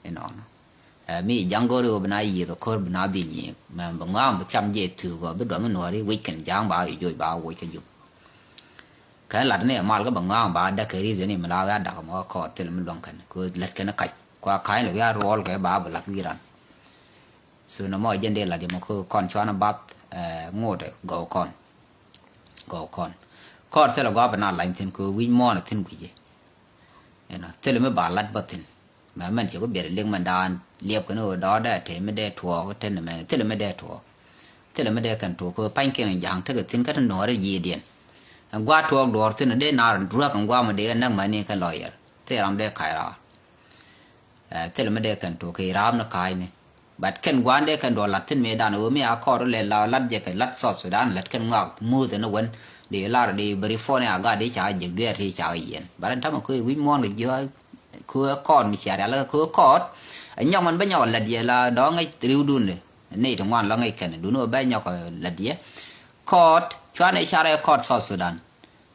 Inɔnɔ. Ɛ mi ja̱ŋ go̱ri wä bi na yieth ɔ ko̱r bi na dhil nyiek mɛ bi ŋɔaŋ bi cam jɛ thuk ɔ bi duɔm in nuɔri wic kɛn ja̱ŋ ba yi joc ba woc kä jup. Kɛn lat ni mal kä bi ŋɔaŋ ba däk kɛ ri̱th ni mi la wia dak mɔ kɔɔr thil mi luäŋ kɛn kɛ lät kɛn kac kua ka̱ny lɛ wia ruɔl kɛ ba bi lath wi̱i̱ ran. So nɔmɔ jɛn dee lat yɛ mɔ kä kɔn cuanä bath ɛ ŋot ɛ gɔw kɔn. Gɔw kɔn kɔɔr thil ɛ gɔaa bi na lany thin kɛ wi̱c muɔ̱ɔ̱n ɛ thin gui̱cɛ. Inɔ thil mi ba lat bä thin. Mɛ mɛn cɛ ku biɛt liŋ mɛn daan liɛp kɛn ɣöö dɔɔdɛ te mi dee tuɔɔk te ni mɛn thilɛ mi dee tuɔɔk. Thilɛ mi dee kɛn tuɔɔk kɛ pa̱ny kiɛn ja̱a̱ŋ tekɛ thi̱n kä ti nuɔɔri ji̱i̱diɛn. Ɛn gua̱a̱ tuɔɔk duɔɔr thi̱n dee naar duäk ɛn gua̱a̱ mi dee näk mɛni kɛn lɔyɛr thil ram dee ka̱c raar. Thilɛ mi dee kɛn tuɔɔk kɛ raam ni ka̱a̱cni. But kɛn gua̱a̱n dee kɛn duɔɔr la̱t thi̱n mëë dan ɣöö mi a kɔɔr lɛ la la̱t jɛ kɛ la̱t South Sudan la̱t kɛn ŋɔak muth ɛn wen. Di lar di beri phone a gat di ca jek dueer ti ca yiɛn but ɛn tamɛ kɛ wi̱c muɔ̱ɔ̱n kɛ jiɔk. Kɛ kɔɔt mi cia rial kɛ kɔɔt. Ɛ nyɔk mɛn bä nyɔk lät yɛ la dɔ̱ŋ ŋäc riwdun ni ti ŋuan la ŋäc kɛn duni wä bä nyɔk lät yɛ. Kɔɔt cuanɛ carɛ kɔɔt South Sudan.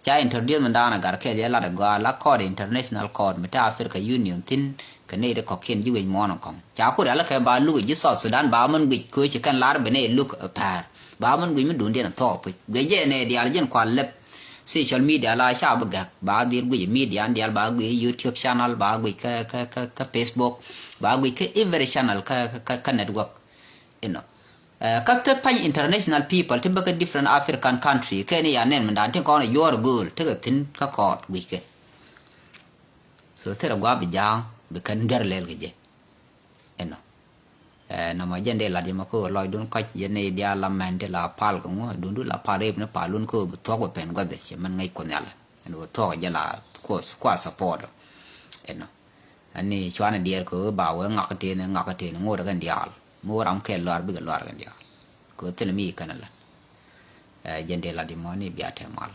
Ca introduce mi da̱a̱n a gat kɛɛl yɛ lat a gɔaa la court international court mi te Africa Union thi̱n. Kɛ nɛy ti kɔ̱kiɛn ji̱ wec muɔ̱ɔ̱n kɔ̱ŋ ca ku rial kɛ ba luk ji̱ South Sudan ba mɛn guic kɛ ci kɛn lar bi nɛy luk päär. Ba mɛn guic mi duundiɛn a thuɔɔk puc guic jɛ nɛy diaal ji̱n kual lɛp. Social media la ca bi gɛk ba dhil guic media diaal ba guic YouTube channel ba guic kä kä kä kä Facebook. Ba guic kä every channel kä kä kä network. Inɔ. Kä thil pa̱ny international people ti bä kä different African country kɛn i̱ ya nɛn mi da̱a̱n tin kɔn i̱ yuɔr gööl tekɛ thi̱n kä kɔɔt gui̱ckɛ. So thil a gua̱a̱ bi ja̱a̱ŋ bi kɛn duer lɛl kɛ jɛ. Inɔ. Ɛ, nɔmɔ jɛn dee lat yɛ mɔ kä lɔcdun kɔc yɛn ni diaal la mɛn ti la pal kɛ ŋu, dundu la pal rep ni pal lun kä bi thuɔk bi pɛn guath cɛ mɛn ŋäc Kuoth Nhial. Ɛn ɣöö thuɔk jɛ la Kuoth kua support. Ɛnɔ. Ɛn ni cuanɛ diɛɛr kɛ ɣöö ba wee ŋak tëëni, ŋak tëëni ŋot kɛn diaal. Mi wä ram kɛ lɔar bikɛ lɔar kɛn diaal. Kɛ ɣöö thil mi kɛn la. Ɛ, jɛn dee lat yɛ mɔ ni bia tɛ mal.